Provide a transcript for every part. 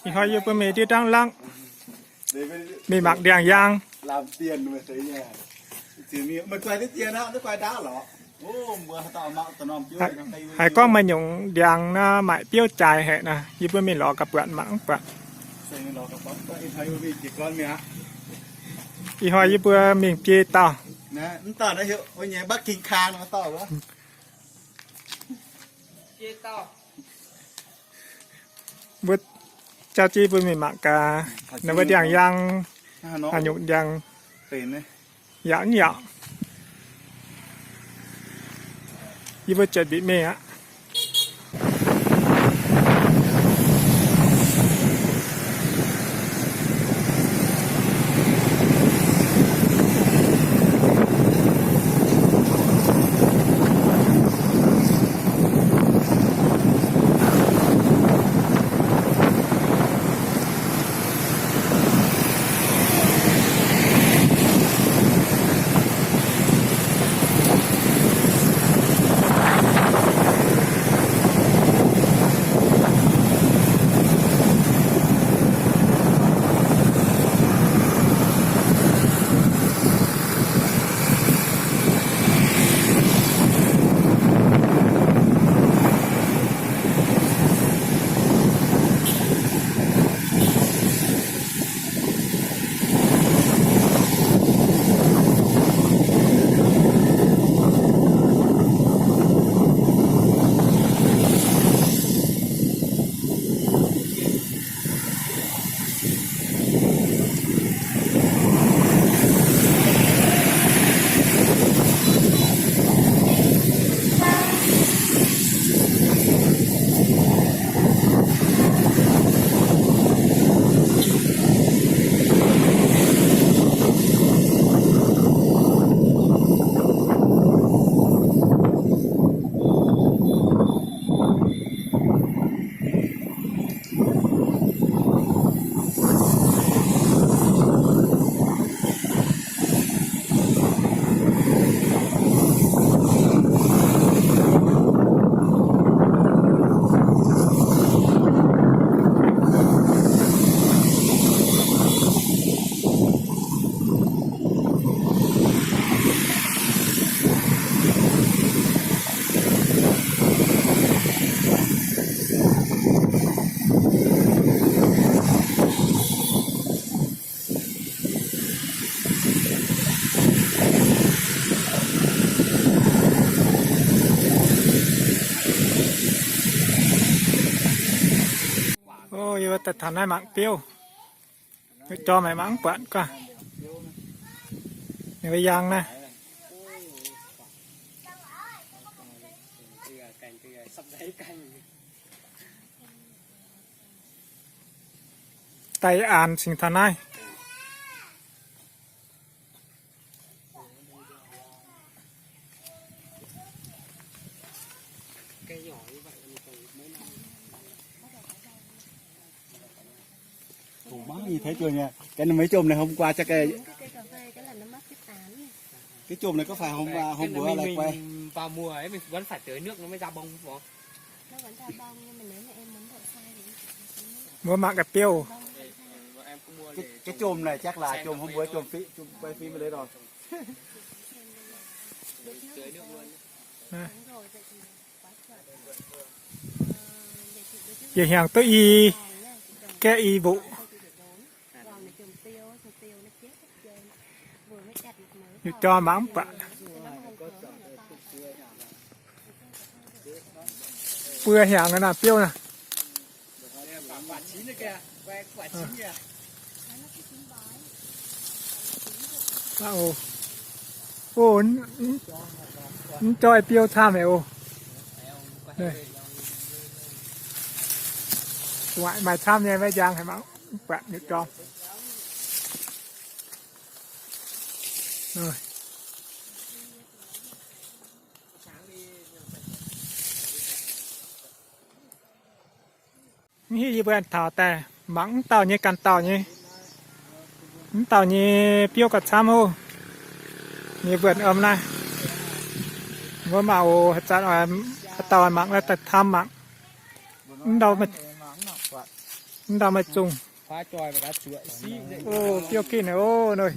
Ih hnoi yie mbuo mingh ndiev ndangv langv, mingh mangc ndiangx-yaang. Haiz gorngv maaih nyungc ndiangx naaiv maaic biouv jaaix haic naaic, yie mbuo mingh lorz gaax buatc mangc buatc. Ih hnoi yie mbuo mingh biei dauh. Mbuo jauv jienv mbuo mingh mangc gaax ninh mbuo ndiangx-yaang, haaix nyungc ndiangx yaac mv yaac. Yie mbuo ziouc bieqc mingh aqv. Ov, yie mbuo daaih taux naaiv mangc biouv. Mienh jorm maiv mangc buatc gaax. Ninh mbuo yangh naaiv. Daaih aanx cingx taux naaiv. Khủng bố nhìn thấy chưa nhỉ? Cái mấy chùm này hôm qua chắc cái, cái chùm này có phải hôm, hôm bữa là quay? Vào mùa ấy mình vẫn phải tưới nước nó mới ra bông không? Mbuo mangc gaax biouv. Cái, cái chùm này chắc là chùm hôm bữa chùm phí, chùm quay phim ở đây rồi. Yie hnyangx duqv i gaeqv i mbuqc. Yie jorm mangc mv buatc. Buo hnyangx naaiv biouv naaiv. Ov, mv joih biouv camv haic oc. Maaih camv nyei, maiv njang haic mangc mv buatc nyei jorm. Mv hiuv yie mbuo taux daaih mangc mv dauh nyei ganh dauh nyei, mv dauh nyei biouv gauh camv oc. Yie mbuo om naaiv, mbuo mangc oc, haaix zanc haaix dauh mangc daaih camv mangc. Mv dauh, Mv ndau maaih zungh. O, biouv gitv haic o, noi.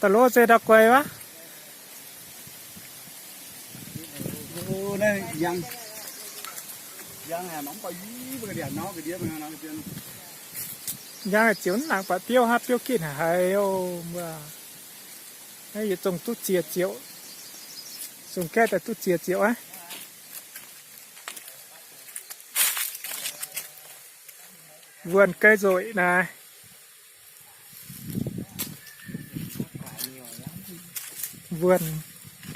Da'lov se ndau guai wuov. Njang ziouc mv nangc baac biouv haav biouv gitv haic o, mbuo. Naaiv yietc zungh duqv ziex ziouc. Zungh gaeqv daaih duqv ziex ziouc aqv. Wuonh gei nzoih naaiv. Wuonh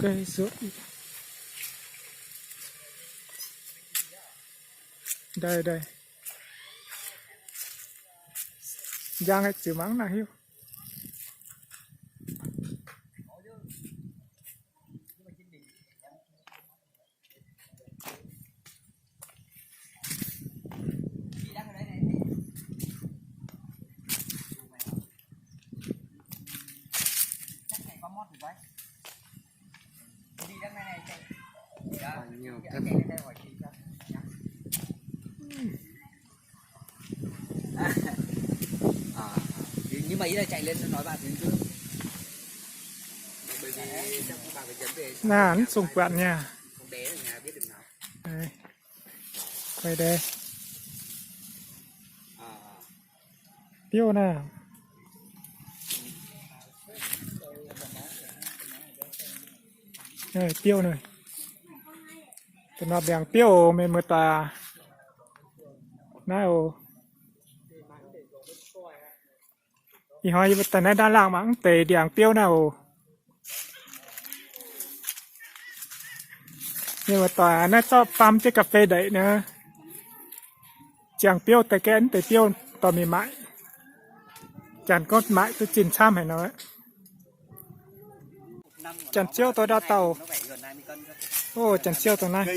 gei nzoih. Ndai, ndai. Njang ziouc mangc naaiv hiuv. À, nhưng mà ý là chạy lên xong nói bạn thứ trước. Bởi vì chắc bạn phải nhấn về. Naaiv zungh buatc nyei. Con bé ở nhà biết đường nào. Quay đây. À, à. Biouv naaiv. Biouv naaiv. Da'normh ndiangx biouv oc, mienh muoz-doic. Naaiv oc. Ih hnoi yie mbuo daaih naaiv ndaav laangh mangc mv deix ndiangx biouv naaiv oc. Mienh muoz-doic, naaiv zorqv faam jienv ga'fei ndeic nor, ziangh biouv daaih gaeqv mv deix biouv dorh mingh maaic. Janx gorngv maaic duqv zinh camv haic nor. Janx-ziouv dongh ndau dauh. O, janx-ziouv dongh naaiv.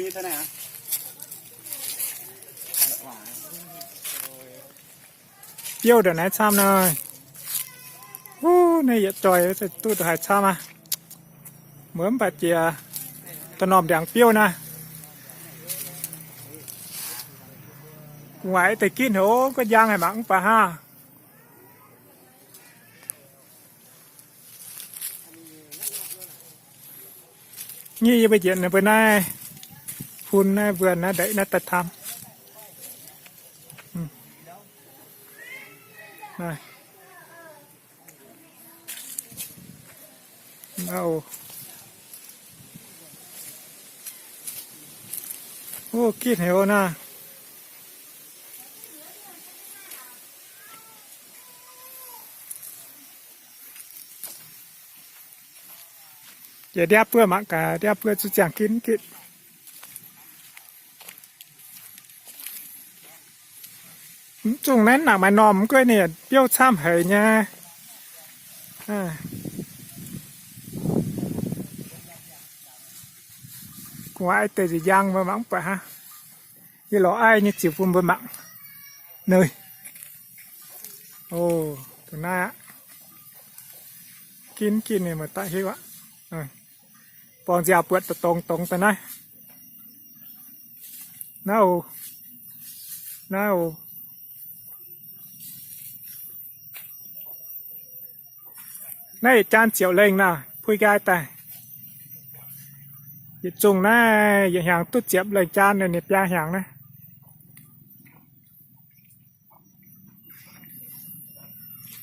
Biouv ndongc naaiv camv naaiv. Wuov, naaiv yietc joih duqv haiz camv aqv. Muoz mv baac jiex da'normh ndiangx biouv naaiv. Gu'nguaaic deix ginv haic, gu'nguaaic njang haic mangc mv baac hnangv. Nyic yie mbuo njiec mbuo naaiv hun naaiv mbuo naaiv ndeic naaiv daaih camv. O, gitv haic o naaiv. Jiex ndiapv buov mangc gaax, ndiapv buov zuqc ziangh ginv gitv. Mv zungh naaiv nangc maaih normh mv gueiv ninh biouv camv haic nyei. Gu'nguaaic deix nziex njang mbuo mangc mv baac hnangv. Yie lorz aiv nyei ziux bun mbuo mangc. O, dongh naaiv aqv. Ginv ginv ninh muoz-doic hiuv aqv. Borngz nziaauc buatc dongz dongz daaih naaiv. Naaiv oc. Naaiv oc. Naaiv yietc jaan ziepc lengh naaiv, puix nqaai daaih. Yietc zungh naaiv yietc hnyangx duqv ziepc lengh jaan, ninh biaa hnyangx naaiv.